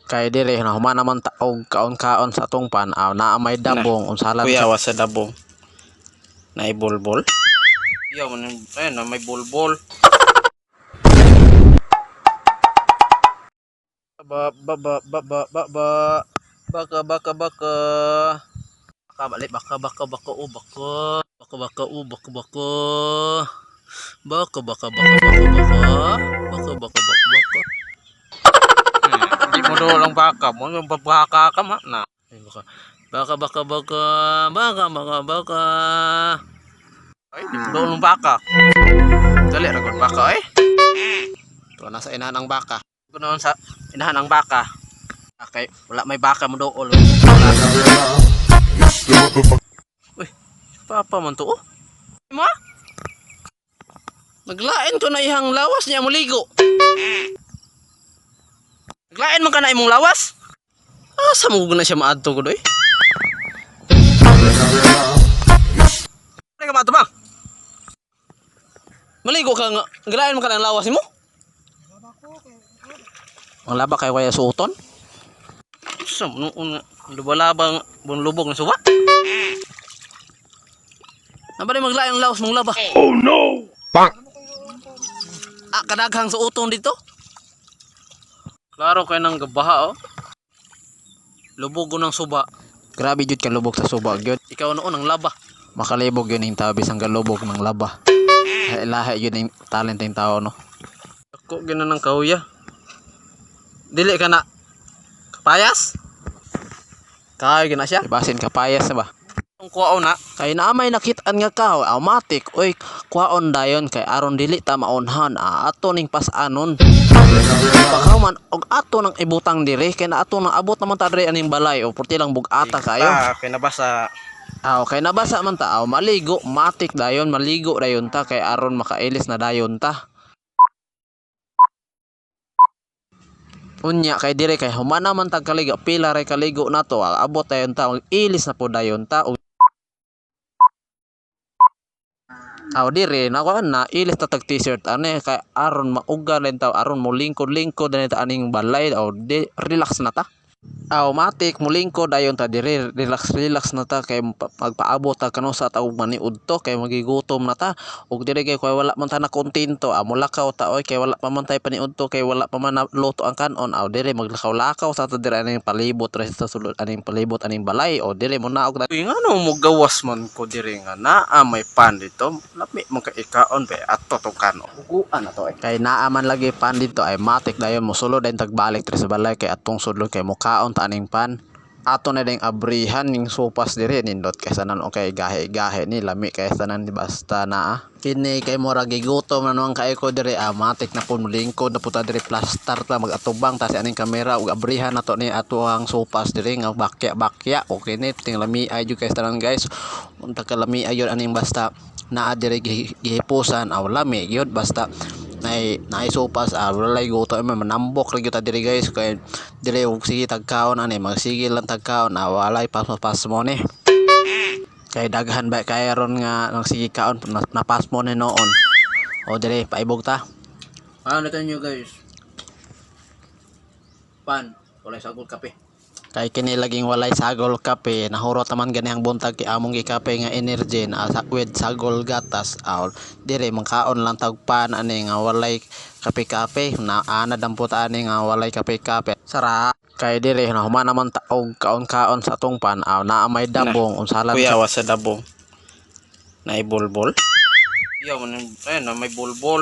Kay dire na human naman ta og kaon-kaon sa atong pan, aw naa may dabong unsa lang Kuya wa sa dabong. Naay bulbol. Iya man ayun na may bulbol. Ba ba ba ba ba ba ba baka baka baka baka balik baka baka baka o baka baka baka o baka baka baka baka baka baka baka baka baka baka baka. Di mo do lang baka mo yung baka ka ma na. Ay, baka baka baka baka baka baka baka. Ay, di mo do lang baka. Dali ra gud baka eh. Ito nasa inahan ang baka. Kuno sa inahan ang baka. Okay, wala may baka mo dool. Uy, papa man to oh. Ma? Naglain ko na ihang lawas niya moligo. Naglain man ka na imong lawas? Asa mo na siya maadto ko doy? Ano ka maadto ba? Maligo ka nga. Naglain man ka na ang lawas nimo? Ang laba kay kaya suoton? Sa mo noon nga lubalabang bunlubog na suba. Nabali maglain ang lawas mong laba. Oh no! Ah, kadaghang suoton dito? Klaro kay nang gabaha oh. Lubog ko ng suba. Grabe jud ka lubog sa suba gyud. Ikaw noon ang laba. Makalibog yun yung tabi sang galubog ng laba. Lahi yun yung talent yung tao no. Ako gina ng kahuya. Dili ka na kapayas? Kayo gina siya. Basin kapayas na ba? Ang kuwaon na. Kay naa may nakitaan nga kahoy, automatic, oy, kuwaon dayon kay aron dili ta maunhan, ah, ato ning pas-anon. Pagkahuman og ato nang ibutang dire kay na ato nang abot naman ta dire aning balay o purti lang bug-ata kayo. Ah, kay nabasa. Aw kay nabasa man ta, aw maligo, matik dayon, maligo dayon ta kay aron makailis na dayon ta. Unya kay dire kay humana man tag kaligo, pila ray kaligo nato, ah, abot dayon ta, og ilis na po dayon ta. Og aw dire nakuan na ilis ta tag t-shirt ane kay aron mauga rin ta, aron mo lingkod-lingkod na ta aning balay, aw di relax na ta. Automatic mulingkod dayon ta dire, relax relax na ta kay magpaabot ta kanu sa ta og maniud to kay magigutom na ta ug dire kay wala man ta na kontento, ah, mulakaw ta oy kay wala pa man tay paniud to kay wala pa man na luto ang kanon, aw dire maglakaw-lakaw sa ta dire aning palibot ra sa sulod aning palibot aning balay o dire mo naog na. Uy, nga no mo gawas man ko diri nga naa may pan dito. Lami man ka ikaon ba ato tong kanon. Uguan na to eh. Kay naa man lagi pan dito ay matik dayon mosulod dayon tagbalik diri sa balay kay atong sudlon kay mukaon ta aning pan. Ato na ding abrihan ning sopas diri nindot kay sanan okay gahe-gahe ni lami kay sanan basta naa. Kini kay mura gigutom na nuang kay ko diri, ah, matik na pud molingkod na pud ta diri, plastar ta magatubang ta si aning kamera ug abrihan nato ni ato ang sopas diri nga bakya-bakya okay ni ting lami ay jud kay tanan guys. Unta ka lami ayon aning basta naa diri gihipusan aw lami gyud basta nay naay sopas, ah, walay gutom man manambok ra gyud ta diri guys kay dire og sige tagkaon ani magsige lang tagkaon, ah, walay pasmo-pasmo ni kay daghan ba kay ron nga nagsige kaon napasmo ni noon o dire paibog ta. Ano na nyo guys? Pan, walay sagol kape. Kay kini laging walay sagol kape, nahurot naman ganihang buntag kay among gikape nga energy na sa with sagol gatas, aw dire mangkaon lang tag pan ani nga walay kape-kape na ana dampot ani nga walay kape-kape sara kay dire na human naman ta og kaon-kaon sa atong pan, aw naa may dabong unsa lang Kuya wa sa dabong. Naay bulbol. Iya man ayun na may bulbol.